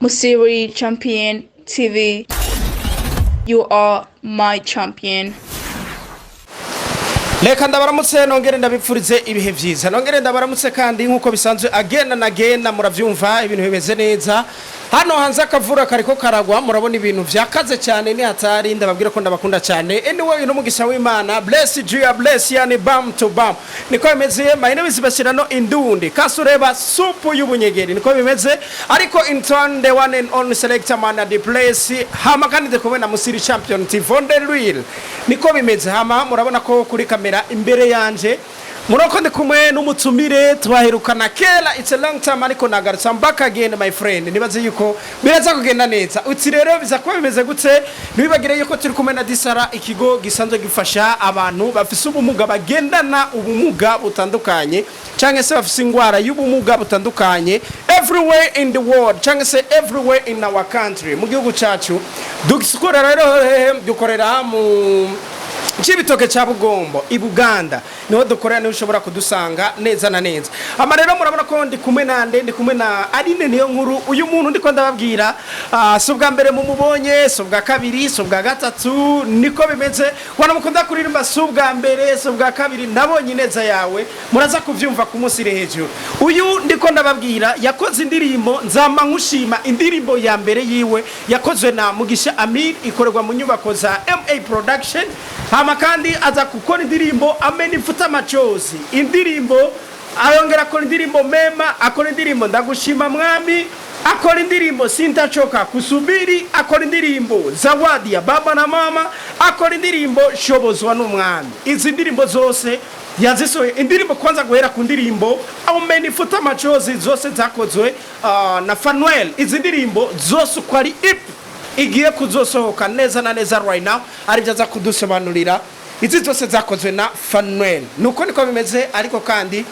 Musiri Champion TV. You are my champion. Reka ndabaramutse, nongere ndabipfurize ibihe vyiza, nongere ndabaramutse kandi nk'uko bisanzwe, again and again. Muravyumva, ibintu bimeze neza hano hanze, akavura kariko karagwa, murabona ibintu vyakaze cyane, ni hatari. Ndababwira ko ndabakunda cyane. Anyway, n'umugisha w'Imana, bless you, bless, yani bam to bam, niko bimeze. My name is Bashirano Indundi kasureba supu y'ubunyegeri, niko bimeze. Ariko in turn, the one and only selector man at the place. Hama kandi ndi kumwe na Musiri Champion TV on the real, niko bimeze. Hama murabona ko kuri kamera imbere yanje murako ndi kumwe n'umutumire twaherukana kera. It's a long time, ariko nagarutse. I'm back again, my friend. Nibaze yuko biraza kugenda neza. Uti rero biza kuba bimeze gute? Ntibibagire yuko turi kumwe na Disara, ikigo gisanzwe gifasha abantu bafise ubumuga, bagendana ubumuga butandukanye, cyangwa se bafise ingwara y'ubumuga butandukanye, everywhere in the world cyangwa se everywhere in our country, mu gihugu cyacu. Dukorera rero hehe? Dukorera mu Cibitoke ca Bugombo, i Buganda, niho dukorera, niho ushobora kudusanga neza na neza. Ama rero murabona ko ndi kumwe nande? Ndi kumwe na Aline Niyo Nkuru. Uyu muntu ndiko ndababwira, si ubwa mbere mumubonye, si ubwa kabiri, si ubwa gatatu, niko bimeze. Wana mukunda kuririmba, si ubwa mbere, si ubwa kabiri, nabonye ineza yawe, muraza kuvyumva ku munsi iri hejuru. Uyu ndiko ndababwira yakoze indirimbo Nzama Nkushima. Indirimbo ya mbere yiwe yakozwe na Mugisha Amir, ikorerwa mu nyubako za MA Production. Hama kandi aza gukora indirimbo Amenifuta Machozi, indirimbo arongera akora indirimbo Mema, akora indirimbo Ndagushima Mwami, akora indirimbo Sintachoka Kusubiri, akora indirimbo Zawadi ya Baba na Mama, akora indirimbo Shobozwa n'Umwami. Izi ndirimbo zose yazisohoye, indirimbo kwanza guhera ku ndirimbo Amenifuta Machozi, zose zakozwe na Fanuel. Izi ndirimbo zose uko ari EP igiye kuzosohoka neza na neza right now, aribyo aza kudusobanurira. Izi zose zakozwe na Fanuel, nuko niko bimeze. Ariko kandi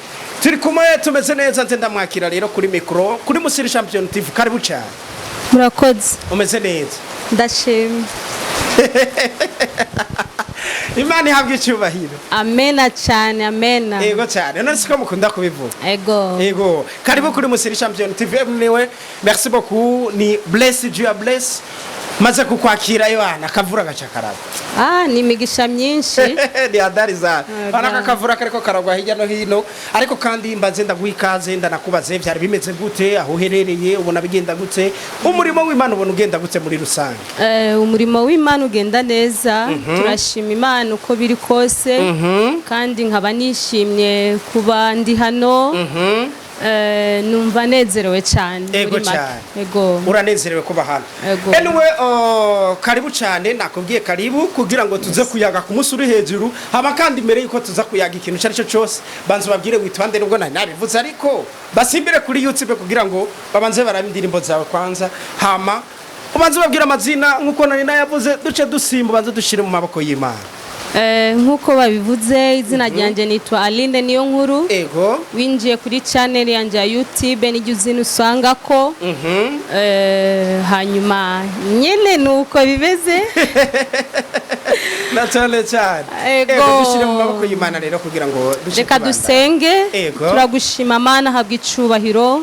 turi kumwe, tumeze neza. Nze ndamwakira rero kuri mikoro kuri Musiri Champion TV. Karibu cyane. Murakoze. Umeze neza? Ndashima. Imana ihabwa icyubahiro. Amena cyane, amena. Yego cyane, none siko mukunda kubivuga? Ego. Yego, karibu kuri Musiri Champion TV. Niwe, merci beaucoup, ni bless you, bless. Maze kukwakira, Yohana, akavura gaca karagwa. Ah, ni imigisha myinshi. Ni hadari za Yego. bana, kakavura kariko karagwa hirya no hino. Ariko kandi mbanze ndaguha ikaze, ndanakubaze byari bimeze gute aho uherereye, ubona bigenda gute, umurimo w'Imana ubona ugenda gute muri rusange? Umurimo w'Imana ugenda neza, turashima Imana uko biri kose, kandi nkaba nishimye kuba ndi hano. Numva nezerewe cyane Ego muri make. cyane. Ego. Uranezerewe kuba hano? Ego. Anyway, karibu cyane. Nakubwiye karibu kugira ngo tuze kuyaga ku munsi uri hejuru. Hama kandi mbere yuko tuza kuyaga ikintu icyo ari cyo cyose, banza ubabwire witwande, nubwo nari nabivuze, ariko basimbire kuri YouTube kugira ngo babanze barabe indirimbo zawe kwanza. Hama ubanze ubabwire amazina nk'uko nari nayavuze, duce dusimba, ubanze dushire mu maboko y'Imana. Nk'uko babivuze, izina ryanjye nitwa Aline Niyo Nkuru. Winjiye kuri channel yanjye ya YouTube n'ijya uzina usanga ko hanyuma nyine nuko bimeze. Na cyane cyane. Ego. Ego, dushyire mu maboko y'Imana rero kugira ngo duce Reka tubandanye. dusenge. Ego. Turagushima Mana, habwa icubahiro,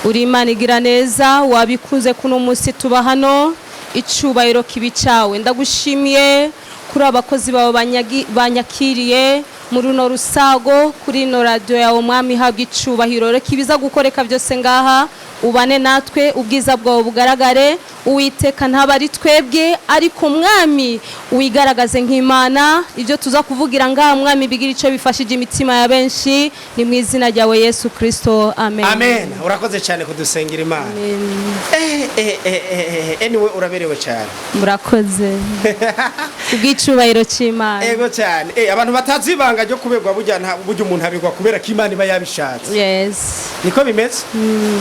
uri Imana igira neza, wabikunze kuno munsi tuba hano, icubahiro kibi cyawe. Ndagushimiye kuri abakozi bawe banyakiriye muri runo rusago kuri ino radiyo yawe. Mwami, habwa icubahiro, reka ibiza gukoreka byose ngaha, ubane natwe, ubwiza bwawe bugaragare. Uwiteka, ntaba ari twebwe, ariko Mwami wigaragaze nk'Imana. Ibyo tuza kuvugira ngaha, Mwami, bigira icyo bifashije imitima ya benshi. Ni mu izina ryawe Yesu Kirisito, amen. Amen. Urakoze cyane kudusengera Imana. Amen. Anyway, uraberewe cyane. Murakoze, kubw'icubahiro cy'Imana. Ego cyane. Abantu batazi ibanga ryo kuberwa, burya burya umuntu abigwa kubera ko Imana iba yabishatse. Yes. Niko bimeze,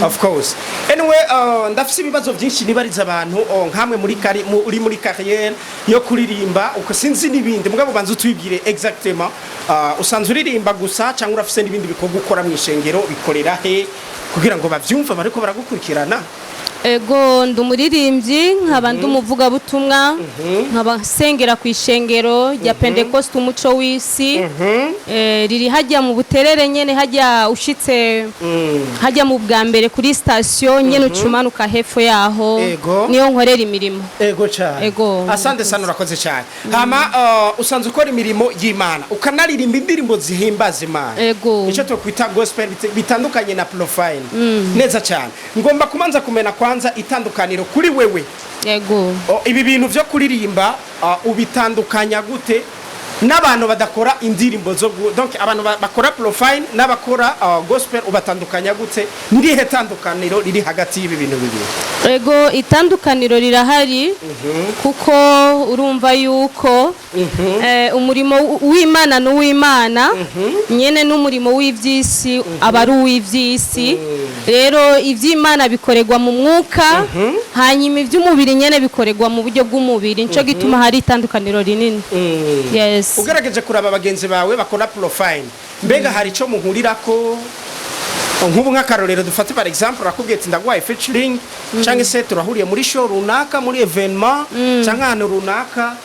of course. Anyway, ndafise ibibazo byinshi nibariza abantu. Oh, nkamwe muri kari uri muri carrière yo kuririmba, uko sinzi n'ibindi, mugabo banza utwibwire exactement, usanzwe uririmba gusa cyangwa urafise n'ibindi bikorwa ukora mu ishengero, bikorera he, kugira ngo bavyumve bariko baragukurikirana? Ego, ndi umuririmbyi, nkaba ndi umuvugabutumwa, nkaba nsengera ku ishengero rya Pentecoste Umuco w'Isi. Riri hajya mu Buterere nyene, hajya ushitse hajya mu bwa mbere kuri sitasiyo nyene, ucumanuka hepfo yaho. Niyo nkorera imirimo. Ego cyane. Ego. Asante sana, urakoze cyane. Hama usanzwe ukora imirimo y'Imana, ukanaririmba indirimbo zihimbaza Imana. Ego. Icyo twakwita gospel bitandukanye na profane neza cyane. Ngomba kumanza kumena kwanza itandukaniro kuri wewe. Ibi bintu byo kuririmba, ubitandukanya gute n'abantu badakora indirimbo zo donc abantu bakora profane n'abakora gospel, ubatandukanya gute? Nirihe tandukaniro riri hagati y'ibi bintu bibiri? Ego, itandukaniro rirahari, kuko urumva yuko umurimo w'Imana n'uw'Imana nyene, n'umurimo w'ivy'isi aba ari uw'ivy'isi. Rero ivy'Imana bikorerwa mu mwuka, hanyuma ivy'umubiri nyene bikorerwa mu buryo bw'umubiri. Nico gituma hari itandukaniro rinini, yes. Ugerageje kuraba bagenzi bawe bakora profane, mbega hari icyo muhurirako? Nk'ubu nk'akarorero dufate, par exemple, urakubwiye ati ndaguhaye featuring, cyangwa se turahuriye muri show runaka, muri événement, cyangwa ahantu runaka,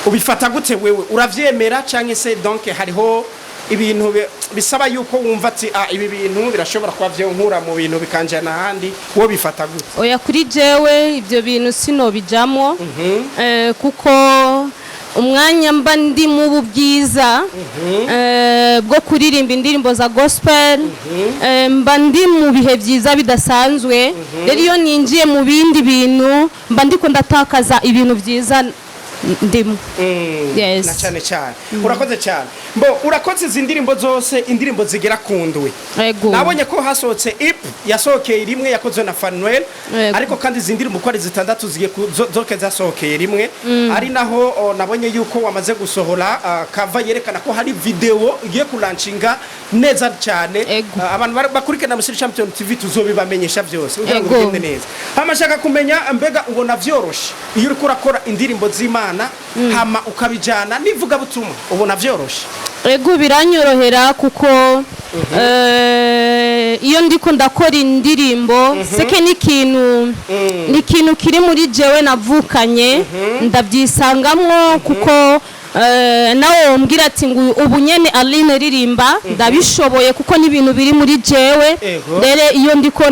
ubifata gute wewe? Uravyemera, cyangwa se donc hariho ibintu bisaba yuko wumva ati ah, ibi bintu birashobora kuba vyonkura mu bintu bikanjana ahandi? Wowe bifata gute? Oya, kuri jewe ibyo bintu sinobijamwo, kuko umwanya mba ndi mu bwiza bwo kuririmba indirimbo za gospel, mba ndi mu bihe byiza bidasanzwe. Rero iyo ninjiye mu bindi bintu, mba ndiko ndatakaza ibintu byiza ndimo. Yes. Na cyane cyane, urakoze cyane. Mbo urakoze. Izi ndirimbo zose, indirimbo zigera ku ndwi, nabonye ko hasohotse EP yasohokeye rimwe yakozwe na Fanuel. Ariko kandi izi ndirimbo uko ari zitandatu zigiye zoke zasohokeye rimwe, ari naho nabonye yuko wamaze gusohora cover yerekana ko hari video igiye kulanshinga neza cyane. Abantu bakurikirana Musiri Champion TV, tuzobibamenyesha byose kugira ngo bigende neza. Hama shaka kumenya, mbega ubona vyoroshe iyo uriko urakora indirimbo z'Imana, hama ukabijana n'ivugabutumwa, ubona vyoroshe? Ego, biranyorohera, kuko iyo ndiko ndakora indirimbo, seke ni ikintu kiri muri jewe navukanye, ndabyisangamwo, kuko nawe wombwira ati ngo ubu nyene Aline ririmba, ndabishoboye, kuko n'ibintu biri muri jewe. Rero iyo ndiko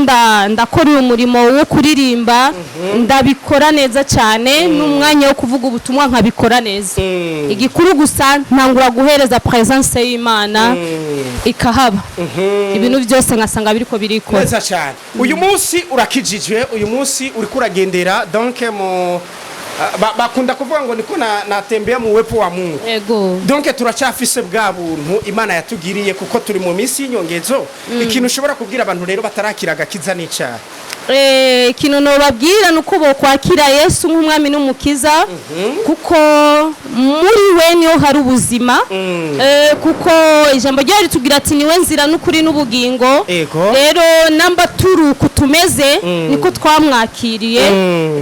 ndakora uyu murimo wo kuririmba, ndabikora neza cyane, n'umwanya wo kuvuga ubutumwa nkabikora neza. Igikuru gusa ntangura guhereza presence y'Imana, ikahaba, ibintu byose nkasanga biriko birikora. Neza cyane. Uyu munsi urakijijwe, uyu munsi uriko uragendera donc mu bakunda kuvuga ngo niko natembea mu uwepo wa Mungu. Donc turacyafise bwa buntu Imana yatugiriye, kuko turi mu minsi y'inyongezo. Ikintu ushobora kubwira abantu rero batarakira agakiza n'icyaha? Ikintu nobabwira ni uko bokwakira Yesu nk'umwami n'umukiza, kuko muri we niho hari ubuzima. Kuko ijambo ryayo ritubwira ati niwe nzira n'ukuri n'ubugingo. Rero namba turi uku tumeze, niko twamwakiriye.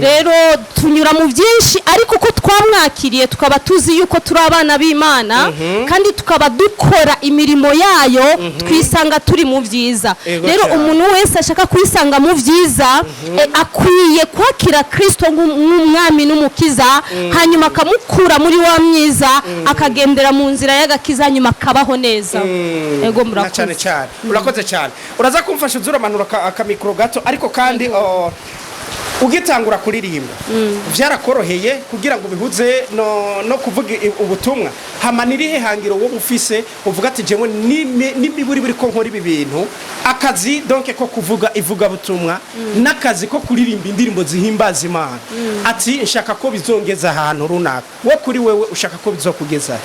Rero tunyura mu byinshi, ariko uko twamwakiriye, tukaba tuzi yuko turi abana b'Imana kandi tukaba dukora imirimo yayo, twisanga turi mu byiza. Rero umuntu wese ashaka kwisanga mu byiza, akwiye kwakira Kristo nk'umwami n'umukiza, hanyuma akamukura muri wa mwiza, akagendera mu nzira y'agakiza, hanyuma akabaho neza. Ego. Na cyane Murakoze. cyane, urakoze cyane. Uraza kumfasha uzuramanura akamikoro gato. Ariko kandi ugitangura kuririmba, byarakoroheye kugira ngo ubihuze no kuvuga ubutumwa? Hama nirihe hangiro wowe ufise, uvuga ati jewe n'imiburi buri ko nkora ibi bintu, akazi donc ko kuvuga ivugabutumwa n'akazi ko kuririmba indirimbo zihimbaza Imana, ati nshaka ko bizongeza ahantu runaka? Wo kuri wewe ushaka ko bizokugeza?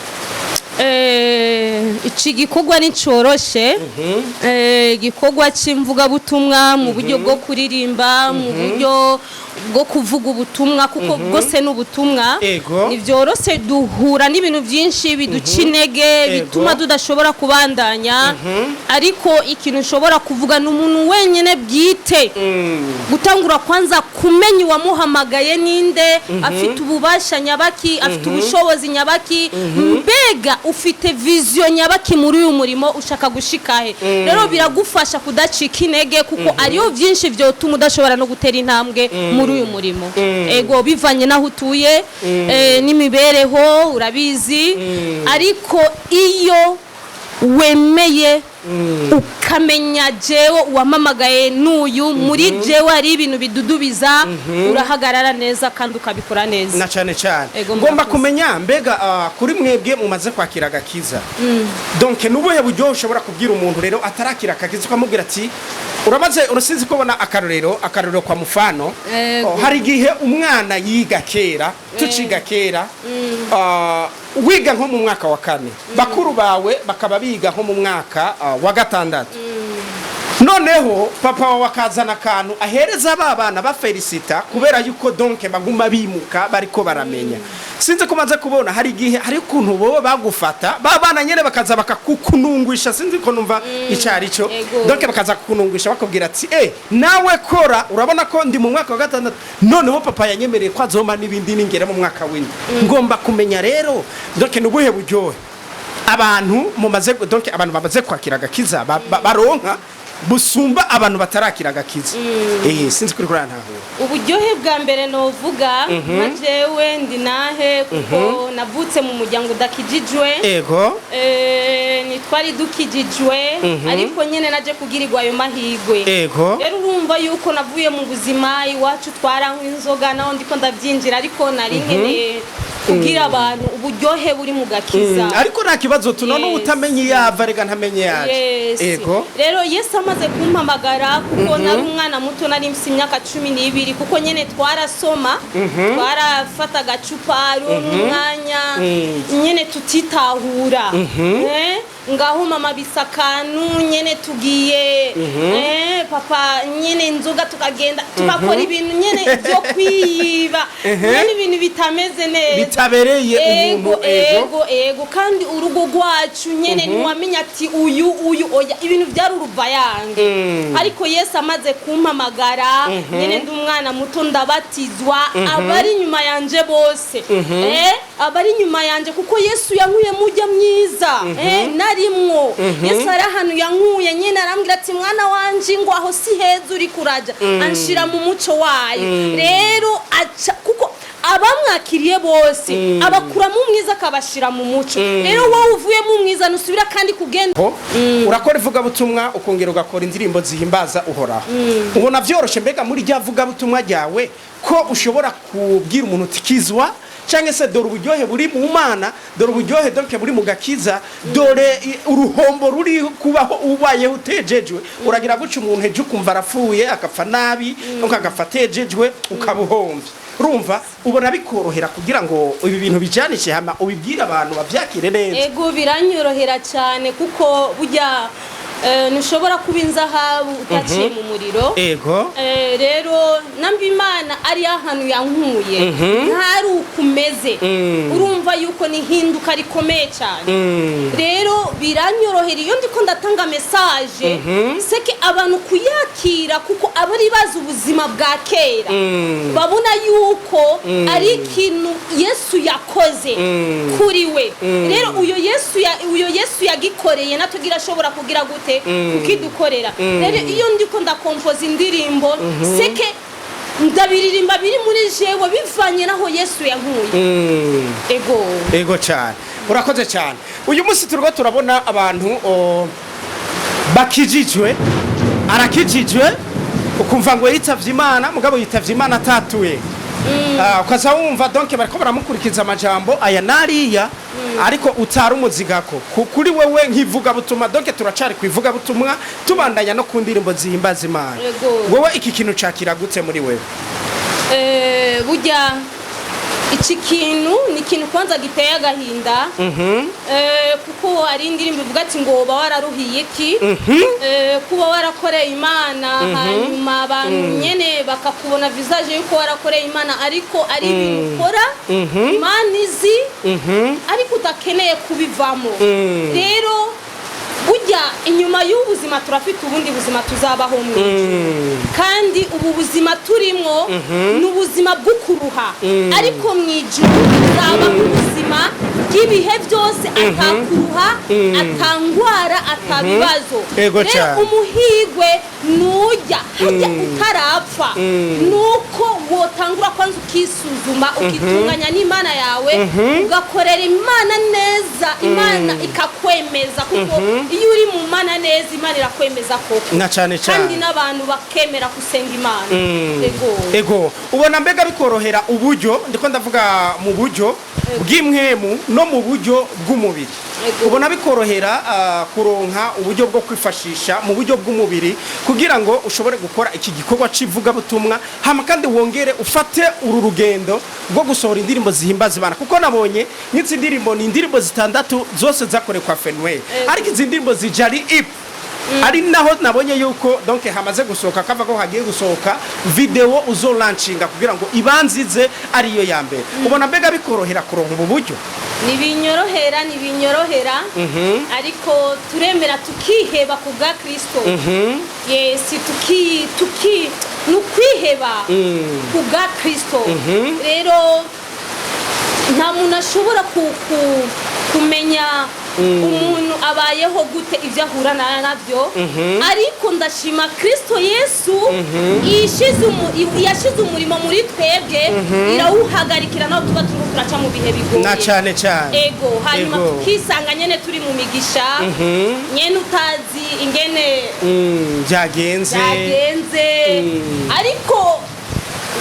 Iki gikorwa nticoroshe. Igikorwa cy'imvugabutumwa mu buryo bwo kuririmba, mu buryo Bwo kuvuga ubutumwa, kuko bwose ni ubutumwa. Ntibyoroshe, duhura n'ibintu byinshi biduca intege, bituma tudashobora kubandanya. Ariko ikintu ushobora kuvuga ni umuntu wenyine bwite gutangura kwanza kumenya uwamuhamagaye ninde, afite ububasha nyabaki, afite ubushobozi nyabaki, mbega ufite vision nyabaki muri uyu murimo, ushaka gushikahe. Rero biragufasha kudacika intege, kuko ariyo byinshi byotuma udashobora no gutera intambwe muri uyu murimo. Ego, bivanye n'aho utuye, n'imibereho urabizi. Ariko iyo wemeye ukamenya jewe uwamamagaye n'uyu, muri jewe hari ibintu bidudubiza, urahagarara neza kandi ukabikora neza. Na cyane cyane. Ego, Ngomba murakoze. kumenya mbega, kuri mwebwe mumaze kwakira agakiza, donc nubuhe buryo ushobora kubwira umuntu rero atarakira agakiza, ukamubwira ati uramaze urasinzi kubona akarorero kwa mufano? Ego. Oh, hari igihe umwana yiga kera, tuciga kera, wiga nko mu mwaka wa kane, bakuru bawe bakaba biga nko mu mwaka wa gatandatu, noneho papa wawe akazana akantu ahereza ba bana bafelicita kubera yuko donc baguma bimuka bariko baramenya. Sinzi ko maze kubona, hari igihe hari ukuntu bobo bagufata ba bana nyene bakaza bakakukunungwisha, sinzi ko numva ico ari cyo. Donc bakaza kukunungwisha bakubwira ati: "Eh, nawe kora, urabona ko ndi mu mwaka wa gatandatu, noneho papa yanyemereye ko azoma n'ibindi ningera mu mwaka w'indwi." Ngomba kumenya rero, donc ni ubuhe buryohe abantu mumaze, donc abantu bamaze kwakira agakiza baronka busumba abantu batarakira agakiza. Sinzi kuri kuri ntahura. Uburyohe bwa mbere novuga nka jewe ndi nahe, kuko navutse mu muryango udakijijwe. Ntitwari dukijijwe, ariko nyene naje kugirirwa ayo mahirwe. Rero urumva yuko navuye mu buzima iwacu twaranywa inzoga, naho ndiko ndabyinjira, ariko nari nkeneye kubwira abantu uburyohe buri mu gakiza. Ariko nta kibazo tuno n'utamenye yava rega ntamenye yaje. Rero Yesu amaze kumpamagara, kuko nari umwana muto, nari mfite imyaka 12, kuko nyene twarasoma, twarafata agacupa, hariho n'umwanya nyene tutitahura. Ngaho mama bisakanu nyene tugiye, papa nyene inzoga, tukagenda tugakora ibintu nyene byo kwiyiba, nyene ibintu bitameze neza. Bitabereye Ego. umuntu, ego. Ego, kandi urugo rwacu nyene ntiwamenya ati uyu uyu oya, ibintu byari uruvayange. Ariko Yesu amaze kumpamagara nyene ndi umwana muto, ndabatizwa, abari inyuma yanje bose, abari inyuma yanje, kuko Yesu yankuye mujya mwiza, narimwo. Yesu ari ahantu yankuye nyene, arambwira ati: "Mwana wanje, ngo aho si heza uri kuraja," anshira mu muco wayo. Rero aca kuko abamwakiriye bose abakuramo umwiza, akabashira mu muco. Rero wowe uvuyemo umwiza ntusubira kandi kugenda. Ho, urakora ivugabutumwa, ukongera ugakora indirimbo zihimbaza Uhoraho. Ubona vyoroshe mbega muri rya vugabutumwa ryawe ko ushobora kubwira umuntu uti: "Kizwa," cyangwa se "Dore uburyohe buri mu Mana, dore uburyohe donc buri mu gakiza, dore uruhombo ruri kubaho ubayeho utejejwe"? Uragira gutya umuntu ejo ukumva arapfuye, agapfa nabi, donc agapfa atejejwe, ukaba uhombye. Urumva ubona bikorohera kugira ngo ibi bintu bijanishe hama ubibwire abantu bavyakire neza? Ego, biranyorohera cyane, kuko burya ntushobora kuba inzahabu utaciye mu muriro. Rero namba Imana ari ahantu yankuye ntari ukumeze, urumva yuko ni hinduka rikomeye cyane. Rero biranyorohera iyo ndiko ndatanga message seke abantu kuyakira, kuko abari bazi ubuzima bwa kera babona yuko ari ikintu Yesu yakoze kuri we. Rero uyo Yesu yagikoreye natwe ashobora kugira gute kukidukorera. Rero iyo ndiko ndakompoza indirimbo, seke ndabiririmba biri muri jewe, bivanye naho Yesu yankuye. Ego. Ego cyane, urakoze cyane. Uyu munsi turiko turabona abantu bakijijwe, arakijijwe, ukumva ngo yitavye Imana, mugabo yitavye Imana atatuye. Ukaza wumva donc bariko baramukurikiza amajambo aya nariya, ariko utari umuzigako. Kuri wewe nk'ivugabutumwa, donc turacari ku ivugabutumwa, tubandanya no ku ndirimbo zihimbaza Imana. Ego. Wowe iki kintu cakira gute muri wewe? Burya Iki kintu ni ikintu kwanza giteye agahinda, kuko hari indirimbo ivuga ati ngo uba wararuhiye iki, kuba warakoreye Imana, hanyuma abantu nyene bakakubona visage yuko warakoreye Imana, ariko ari ibintu ukora Imana izi, ariko udakeneye kubivamo. Rero burya inyuma y'ubuzima turafite ubundi buzima tuzabaho mu ijuru, kandi ubu buzima turimwo ni ubuzima bw'ukuruha, ariko mu ijuru tuzabaho ubuzima bw'ibihe byose, atakuruha, atangwara, atabibazo. Ego Rero cane. umuhigwe nujya hajya utarapfa, nuko wotangura kwanza ukisuzuma, ukitunganya n'Imana yawe, ugakorera Imana neza, Imana ikakwemeza, kuko iyo uri mu Mana neza, Imana irakwemeza koko. Na cane cane. Kandi n'abantu bakemera gusenga Imana. Ego. Ego, ubona mbega bikorohera uburyo, ndiko ndavuga mu buryo bw'imwemu no mu buryo bw'umubiri? Ego. Ubona bikorohera kuronka uburyo bwo kwifashisha mu buryo bw'umubiri kugira ngo ushobore gukora iki gikorwa c'ivugabutumwa, hama kandi wongere ufate uru rugendo rwo gusohora indirimbo zihimbaza Imana? Kuko nabonye nk'izi ndirimbo ni indirimbo zitandatu zose zakorewe kwa Fenway, ariko izi ndirimbo zija ari EP, ari naho nabonye yuko donc hamaze gusohoka, kava ko hagiye gusohoka video uzolaunchinga kugira ngo ibanzize ariyo ya mbere. Ubona mbega bikorohera kuronka ubu buryo? Ntibinyorohera, ntibinyorohera, ariko turemera tukiheba ku bwa Kristo. Yes, tuki tuki ni ukwiheba ku bwa Kristo. Rero nta muntu ashobora kumenya umuntu abayeho gute, ibyo ahura nabyo, ariko ndashima Kristo Yesu yashize umurimo muri twebwe, irawuhagarikira naho tuba turiko turaca mu bihe bigoye. Na cane cane. Ego, hanyuma tukisanga nyene turi mu migisha nyene utazi ingene Byagenze. byagenze, ariko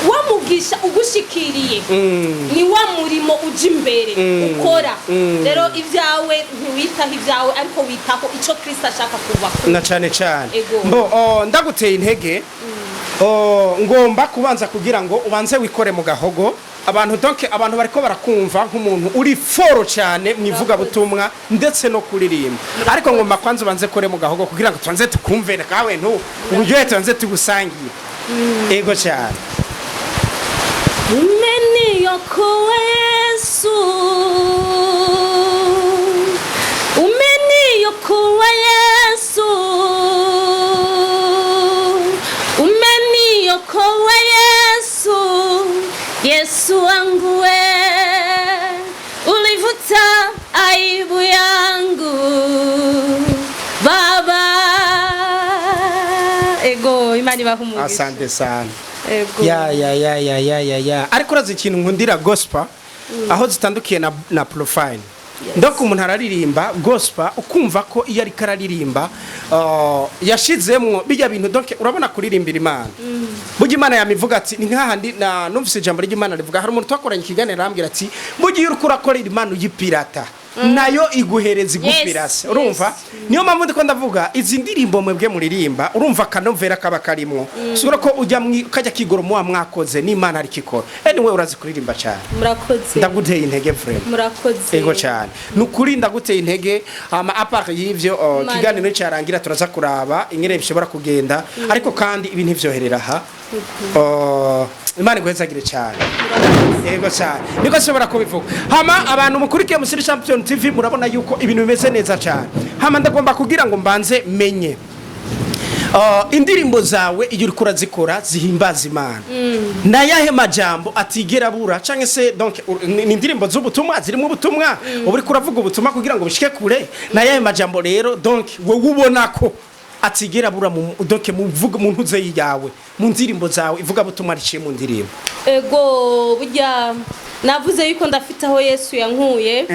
wa mugisha ugushikiriye ni wa murimo uja imbere ukora. Rero ibyawe ntiwitaho ibyawe, ariko witaho ico Kristo ashaka kuba. Na cane cane. Ego. Mbo ndaguteye intege. Ngomba kubanza kugira ngo ubanze wikore mu gahogo abantu, donc abantu bariko barakumva nk'umuntu uri fort cyane mu ivugabutumwa ndetse no kuririmba, ariko ngomba kwanza ubanze kore mu gahogo kugira ngo tubanze tukumve kawe ntu uburyohe, tubanze tugusangiye. Ego cyane. Umeniokoa Yesu, umeniokoa Yesu, umeniokoa Yesu, Yesu wangu we, ulivuta aibu yangu Baba. Ego, Imana ibahe umugisha. Asante sana. Ego. Ya ya ya ya ya ya ya, ariko urazi ikintu nkundira gospel aho zitandukiye na profile? Ndako umuntu araririmba gospel ukumva ko iyo ariko araririmba yashizemwo bijya bintu. Donc urabona kuririmbira Imana, burya Imana yamivuga ati ni nk'ahandi na numvise ijambo ry'Imana rivuga. Hari umuntu twakoranye ikiganiro arambwira ati burya iyo uriko urakorera Imana uyipirata, nayo iguhereza igupirase. Urumva, niyo mpamvu ndiko ndavuga izi ndirimbo mwebwe muririmba, urumva akanovera kaba karimwo, sura ko ujya kajya kigoro muwa mwakoze n'Imana ariko ikora. Anyway, urazi kuririmba cyane. Murakoze. Ndaguteye intege vraiment. Murakoze. Ego cyane, nukuri ndaguteye intege. Hama à part y'ivyo, Imana. ikiganiro cyarangira turaza kuraba ingene bishobora kugenda, ariko kandi ibi ntivyoherera aha. Imana iguhezagire cyane. Yego cyane, niko nshobora kubivuga. Hama abantu mukurikiye Musiri Champion TV, murabona yuko ibintu bimeze neza cyane. Hama ndagomba kugira ngo mbanze menye indirimbo zawe iyo uriko urazikora zihimbaza Imana, nayahe majambo atigera abura? Canke se donc ni indirimbo z'ubutumwa, zirimo ubutumwa, uba uriko uravuga ubutumwa kugira ngo bushike kure. Nayahe majambo rero donc wowe ubona ko atigera abura mu donc mu mvugo, mu ntuze yawe, mu ndirimbo zawe, ivuga butumwa riciye mu ndirimbo? Ego, burya navuze yuko ndafite aho Yesu yankuye.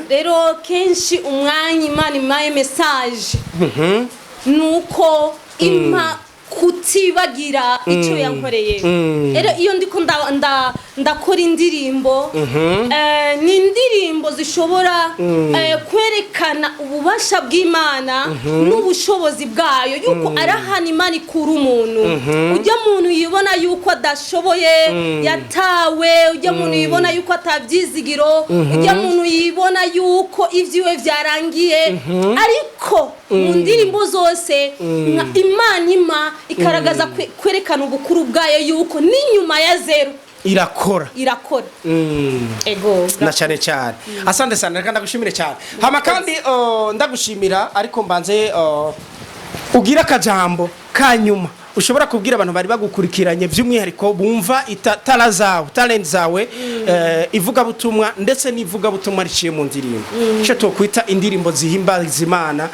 Rero kenshi umwanya Imana impaye message, nuko impa Kutibagira icyo yankoreye. Rero iyo ndiko ndakora indirimbo, ni indirimbo zishobora kwerekana ububasha bw'Imana n'ubushobozi bwayo, yuko ari ahantu Imana ikura umuntu. Ujya muntu yibona yuko adashoboye, yatawe, ujya muntu yibona yuko atabyizigiro, ujya muntu yibona yuko ibyiwe byarangiye, ariko mu ndirimbo zose nka Imana ima ikaragaza kwerekana ubukuru bwayo, yuko n'inyuma ya zero irakora. Irakora, ego. Na cyane cyane, asante sana. Reka ndagushimire cyane. Hama kandi ndagushimira, ariko mbanze ugira akajambo ka nyuma ushobora kubwira abantu bari bagukurikiranye, by'umwihariko bumva tara zawe, talent zawe, ivugabutumwa ndetse n'ivugabutumwa riciye mu ndirimbo, icyo twokwita indirimbo zihimbaza Imana,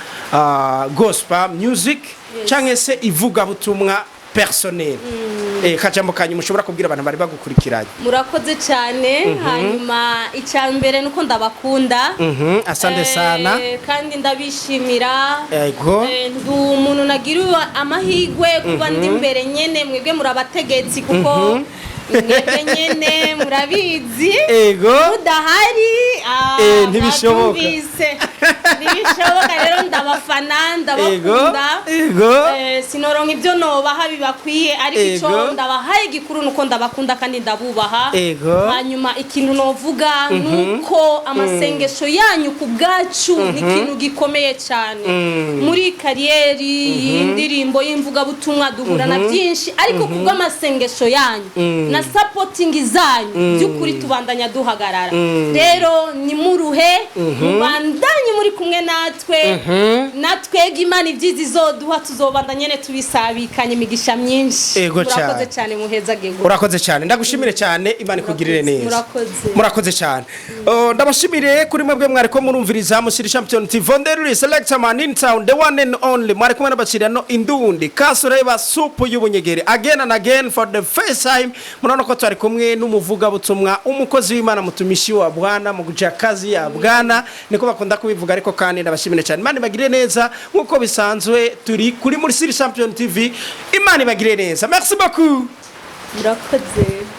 gospel music, cyangwa se ivugabutumwa personnel. Kajambo ka nyuma ushobora kubwira abantu bari bagukurikiranye. Murakoze cyane. Hanyuma icya mbere nuko ndabakunda. Asante sana. Kandi ndabishimira. Ego. Ndi umuntu nagiriwe amahirwe kuba ndi imbere nyene mwebwe muri abategetsi, kuko mwebwe nyene murabizi, Ego. mudahari Ntibishoboka. Mwabyumvise. Ntibishoboka. Rero ndabafana, ndabakunda. Ego. Sinoronka ibyo nobaha bibakwiye, ariko ico Ego. ndabahaye gikuru nuko ndabakunda kandi ndabubaha. Ego. Hanyuma ikintu novuga nuko amasengesho yanyu ku bwacu ni ikintu gikomeye cyane muri carrière y'indirimbo y'imvugabutumwa. Duhura na byinshi, ariko kubw'amasengesho yanyu na supporting zanyu, by'ukuri tubandanya duhagarara. Rero nimuruhe, mubandanye muri kumwe natwe. Natwega Imana ibyiza izoduha, tuzobandanya nyene tubisabikanye imigisha myinshi. Ego Murakoze cyane. cyane, muhezagirwe. Urakoze cyane, ndagushimire cyane, Imana ikugirire neza. Murakoze. Murakoze cyane. Oh, ndabashimire kuri mwebwe mwariko murumviriza Musiri Champion TV, Vonderuri Selector Man in town, the one and only. Mwari kumwe n'abakiriya indundi kasureba supu y'ubunyegeri, again and again, for the first time. Murabona ko twari kumwe n'umuvugabutumwa, umukozi w'Imana, mutumishi wa Bwana, mu kuja kazi ya Bwana, niko bakunda kubivuga. Ariko kandi ndabashimire cyane, Imana ibagirire neza. Nk'uko bisanzwe turi kuri Musiri Champion TV. Imana ibagirire neza, merci beaucoup. Murakoze.